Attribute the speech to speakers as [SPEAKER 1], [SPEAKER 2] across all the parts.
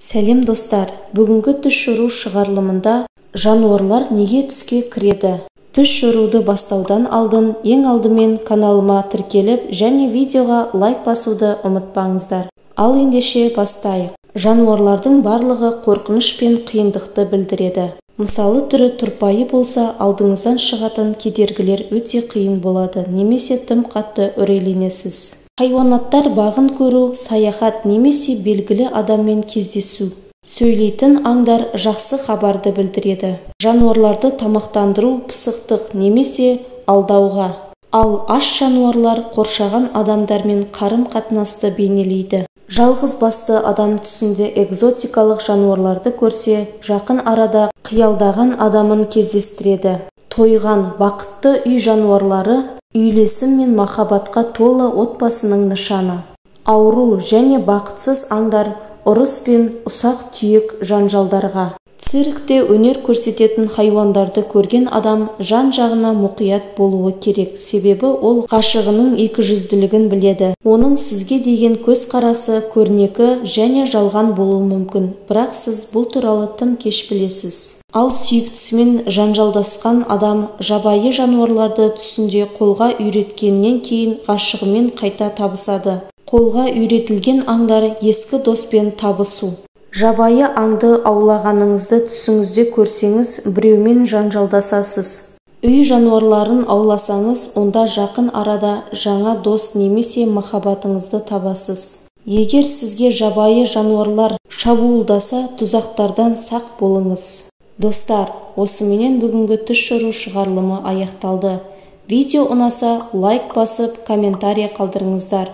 [SPEAKER 1] Сәлем, достар! Бүгінгі түс жору шығарылымында жануарлар неге түске кіреді? Түс жоруды бастаудан алдын ең алдымен каналыма тіркеліп және видеоға лайк басуды ұмытпаңыздар. Ал ендеше бастайық. Жануарлардың барлығы қорқыныш пен қиындықты білдіреді. Мысалы, түрі тұрпайы болса, алдыңыздан шығатын кедергілер өте қиын болады немесе тым қатты үрейленесіз. Хайуанаттар бағын көру, саяхат немесе белгілі адаммен кездесу. Сөйлейтін аңдар жақсы хабарды білдіреді. Жануарларды тамақтандыру пысықтық немесе алдауға. Ал аш жануарлар қоршаған адамдармен қарым-қатынасты бейнелейді. Жалғыз басты адам түсінде экзотикалық жануарларды көрсе, жақын арада қиялдаған адамын кездестіреді. Тойған, бақытты үй жануарлары үйлесім мен махаббатқа толы отбасының нышаны. Ауру және бақытсыз аңдар ұрыс пен ұсақ-түйек жанжалдарға. Циркте өнер көрсететін хайуандарды көрген адам жан-жағына мұқият болуы керек, себебі ол ғашығының екіжүзділігін біледі. Оның сізге деген көзқарасы көрнекі және жалған болуы мүмкін, бірақ сіз бұл туралы тым кеш білесіз. Ал сүйіктісімен жанжалдасқан адам жабайы жануарларды түсінде қолға үйреткеннен кейін ғашығымен қайта табысады. Қолға үйретілген аңдар ескі доспен табысу. Жабайы аңды аулағаныңызды түсіңізде көрсеңіз, біреумен жанжалдасасыз. Үй жануарларын ауласаңыз, онда жақын арада жаңа дос немесе махаббатыңызды табасыз. Егер сізге жабайы жануарлар шабуылдаса, тұзақтардан сақ болыңыз. Достар, осыменен бүгінгі түс жору шығарылымы аяқталды. Видео ұнаса, лайк басып, комментарий қалдырыңыздар.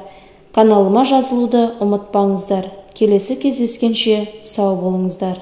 [SPEAKER 1] Каналыма жазылуды ұмытпаңыздар. Келесі кездескенше сау болыңыздар.